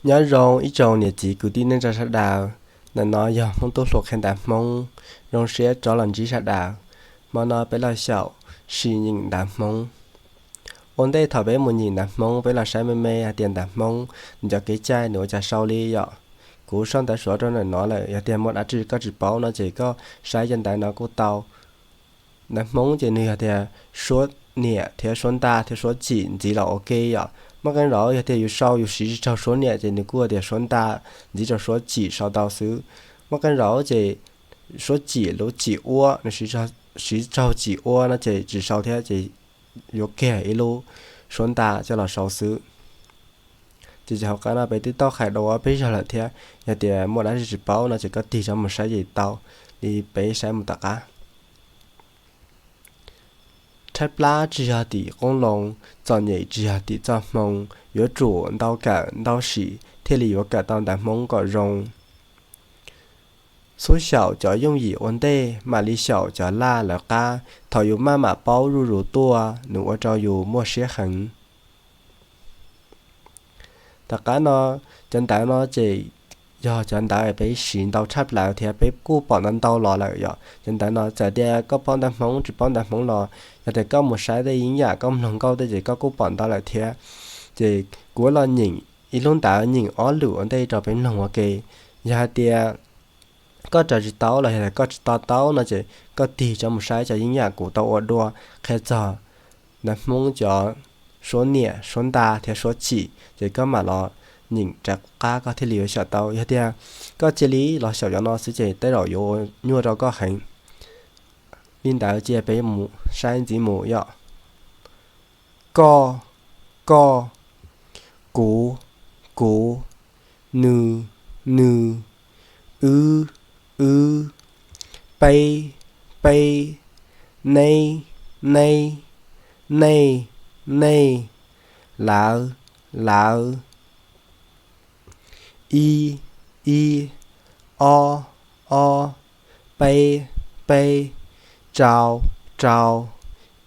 Nyob zoo ib tsoom niam txiv kwv tij neej tsa sawv daws. Ntawm no yog Hmoob Tub Hluas qhia ntawv Hmoob, zoo siab rov los ntsib sawv daws. Hmo no peb los xyaum sim nyeem ntawv Hmoob. Ua ntej thaum peb mus nyeem ntawv Hmoob, peb los saib me me hais tias ntawv Hmoob nws cov kev cai nws ua cas sau li yom. Kuv sau ntawv Suav rau ntawm no lawm, yog tias muaj dab tsi koj tsis paub no ces koj saib cov ntawv no kuj tau. Ntawv Hmoob ces nws yog tias suab niam thiab suab nta thiab suab txim ntxiv los ua ke yom. Muaj qee zaum yog tias yus sau yus siv tsis raug suab niam ces nws kuj tias suab nta ntxiv rau suab txim sau tau xwb. Muaj qee zaum ces suab txim lub txim ua, nws siv raug txim ua no ces tsis sau thiab ces yuav kiag ib lub suab nta coj los sau xwb. Ces hauv qab no peb twb tau hais dua peb zaug lawm thiab, yog tias muaj dab tsi tsis paub no ces koj tig rov mus saib ces tau li peb saib mus tom qab. Tshaib plab tsis yog tim qoob loo, txom nyem tsis yog tim txoj hmoo, yuav tsum ntau kawm ntau sim thiaj li yuav kawm tau ntawv Hmoob kom zoo. Xub xyaum cov yooj yim ua ntej mam li xyaum cov laj lawv qab, thaum yus maj mam paub zuj zus tuaj, nws ua rau yus muaj siab heev. Tom qab no, cov ntawv no ces yog cov ntawv peb siv ntau tshaj plaws thiab peb kuj pom ntau ntau los lawm yom. Cov ntawv no txawm tias koj paub ntawv Hmoob tsis paub ntawv Hmoob los, yog tias koj mus saib tej yeeb yam koj mloog nkauj tej ces koj kuj pom ntau lawm thiab. Ces kuv los nyeem ib lub ntawv nyeem ob lwm ua ntej rau peb mloog ua ke. Yog hais tias koj raws tsis tau los yog tias koj tsis to taub no ces koj tig rov mus saib cov yeeb yam kuv tau ua dua qhia txog ntawv Hmoob cov suab niam suab nta thiab suab txim ces koj mam los nyeem rov qab koj thiaj li yuav xyaum tau. Yog tias koj cia li los xyaum cov no xwb ces tej zaum yuav ua nyuaj rau koj heev. Li ntawd cia peb mus saib ntxiv mus yom. Koj, koj. Kuv, kuv. Nws, nws. Wb, wb. Peb, peb. Neb, neb. Nej, nej. Lawv, lawv. Ib, ib. Ob, ob. Peb, peb. Rau, rau.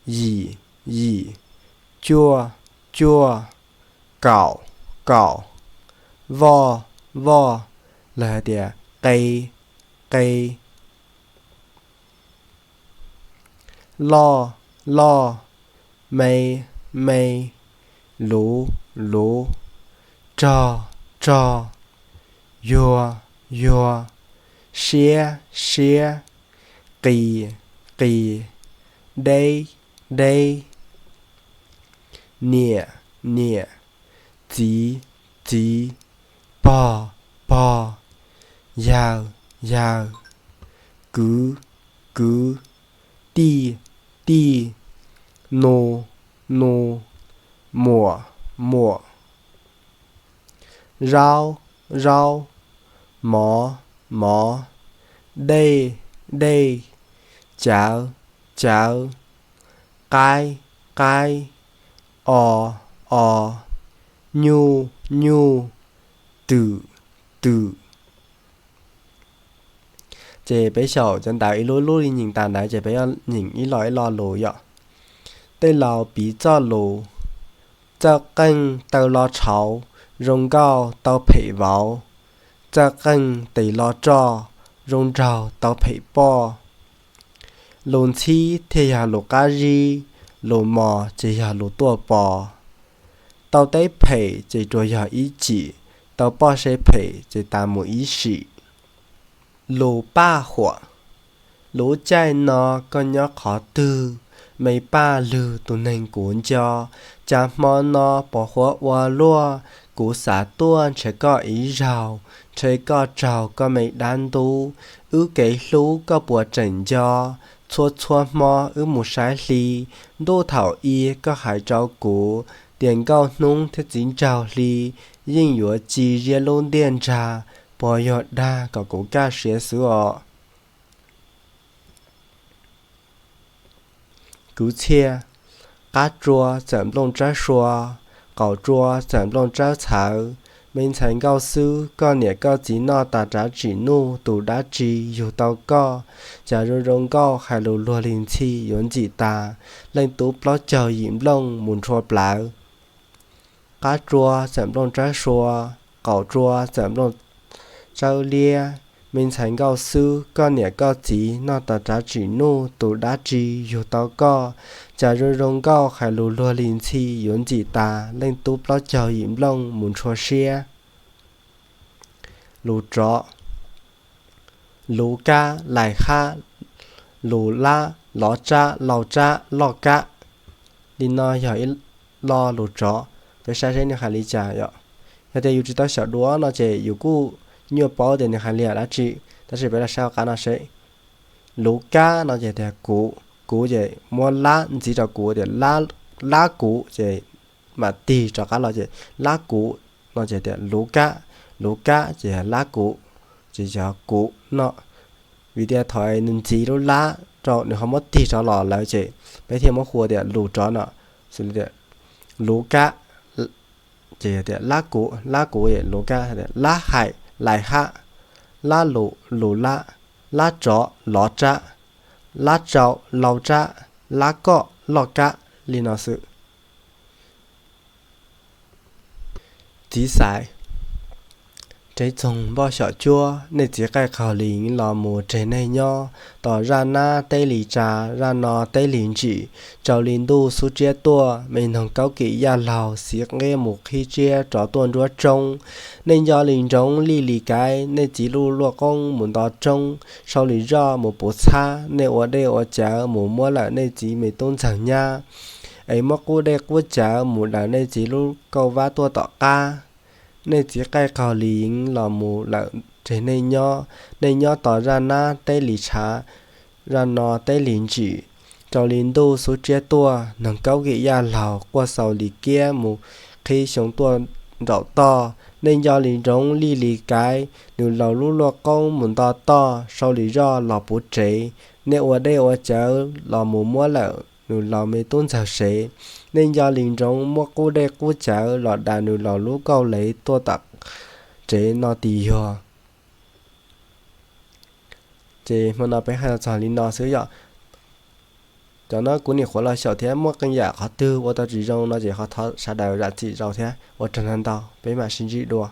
Yim, yim. Cuaj, cuaj. Kaum, kaum. Voj, voj. Los hais tias qe, qe. Loj, loj. Me, me. Luv, luv. Rog, rog. Yuag, yuag. Siab, siab. Qis, qis. Deb, deb. Niam, niam. Txiv, txiv. Pog, pog. Yawg, yawg. Kwv, kwv. Tij, tij. Nus, nus. Muam, muam. Zaub, zaub. Mov, mov. Dej, dej. Cawv, cawv. Qaib, qaib. Os, os. Nyuj, nyuj. Twm, twm. Ces peb xyaum cov ntawv ib lub lub li nyeem tas ntawd ces peb yuav nyeem ib lo ib lo lus yom. Tej laus piv txoj lus: Txawj qeej taw lo tshauv, zoo nkauj tau phem vauv. Txawj qeej tes lo roj, zoo nraug tau phem poj. Lus ntxhib thiaj yog lus qab zib, lus mos ces yog lus tuaj pos. Tau teb phem ces tsuas yog ib chim, tau poj se phem ces tas mus ib sim. Lus paj huam: Lub caij no koj nyob qhov twg? Me paj lwg tus neeg kuv nco. Cas hmo no pos huab ua luaj? Kuv xav tuaj ntshe koj ib zaug, ntshe koj raug koj me dab ntub. Wb kev hlub koj puas tseem nco? Txhua txhua hmo wb mus saib hli, ntuj thaum i koj hais rau kuv tias nkauj hnub thiab txiv nraug hli yeej yuav ci ziab lub ntiaj ntsag, puas yog dag kom kuv kaj siab xwb os? Kwv txhiaj: Qab tsua txawm nplooj tsawb sua, qaum tsua txawm nplooj tsawb txhawv. Me ntxhais nkauj xwb, koj niam koj txiv noj tas rav tsim nuj, tus dab tsi yug tau koj? Cas zoo zoo nkauj hais lus luag li ntxhi yuav ntxim tas, leej tub plaub caug yim nplooj mus ntshua plawv. Qab tsua txawm nplooj tsawb sua, qaum tsua txawm nplooj tsawb liab. Me ntxhais nkauj xwb, koj niam koj txiv noj tau rav tsim nuj, tus dab tsi yug tau koj? Cas zoo zoo nkauj, hais lus luag li ntxhi, yuav ntxim tas leej tub plaub caug yim nplooj mus ntshua siab. Lus tsov: luv kab, lais hab, lus lab, lov tsab, lau tsab, loj kab. Li no yog ib lo lus tsov, peb saib seb nws hais li cas yom. Yog tias yus tsis tau xyaum dua no ces yus kuj nyuaj paub tias nws hais li dab tsi, tab sis peb los saib qab no seb. Luv kab no ces tias kuv, kuv ces muab lab ntxiv rau kuv tias lab kuv ces mam tig rov qab los ces lab kuv no ces tias luv kab, luv kab ces lab kuv, ces yog kuv no. Vim tias thaum nws ntxiv lub lab rau nws ho muab tig rov los lawm ces peb thiaj muab hu tias lus tsov no, xws li tias luv kab ces tias lab kuv, lab kuv, luv kab, lab hais, lais hab, lab lus, lus lab, lab tsov, lov tsab, lab tsau, lau tsab, lab koj, loj kab, li no xwb. Txiv xaiv. Tsev txoog npoj xyom cuab, nej txiv qaij qaug li los mus tseg neeg nyob. Tos zaj nab teb li tsa, zaj no teb li ntsim, tsaus li ntuj xub tsiab tuaj, me noog kaub kim yaj laug, xiv nqeb mus qhib tsiab rov tuaj nruab tsoob. Nej nco li nroov lij li kaiv, nej txiv luj luaj qoob mus nto roob, sau li zoj mus puv txhab, nej ua dej ua cawv mus muab lawm nej txiv me tub ntxawg nyab. Es muab qub dej qub cawv mus daws nej txiv lub kauj vab tuaj tom qab. Nej txiv qaij qaug li los mus lawm tseg neeg nyob, nej nyob tos zaj nab teb li tshav, zaj no teb li ntsim, tsaus li ntuj xub tsiab tuaj, noog kaub kim yaj laug, quaj xaus li kiab mus qhib xyoo tuaj nraum toj. Nej nco li nroov lij li kaiv, nws laus lub luaj qoob mus nto toj, sau li zoj los puv tsev. Nej ua dej ua cawv los mus muab lawm nws laus me tub ntxawg sev. Nej nco li nroov muab qub dej qub cawv los daws nws laus lub kauj lev tuaj tom tsev no tiag yog. Ces hmo no peb hais txog li no xwb yom. Cov no kuv nim qhuav los xyaum thiab, muaj qee yam qhov twg ua tau tsis zoo no ces ho thov sawv daws zam txim zaum thiab. Ua tsaug ntau ntau, peb mam sib ntsib dua.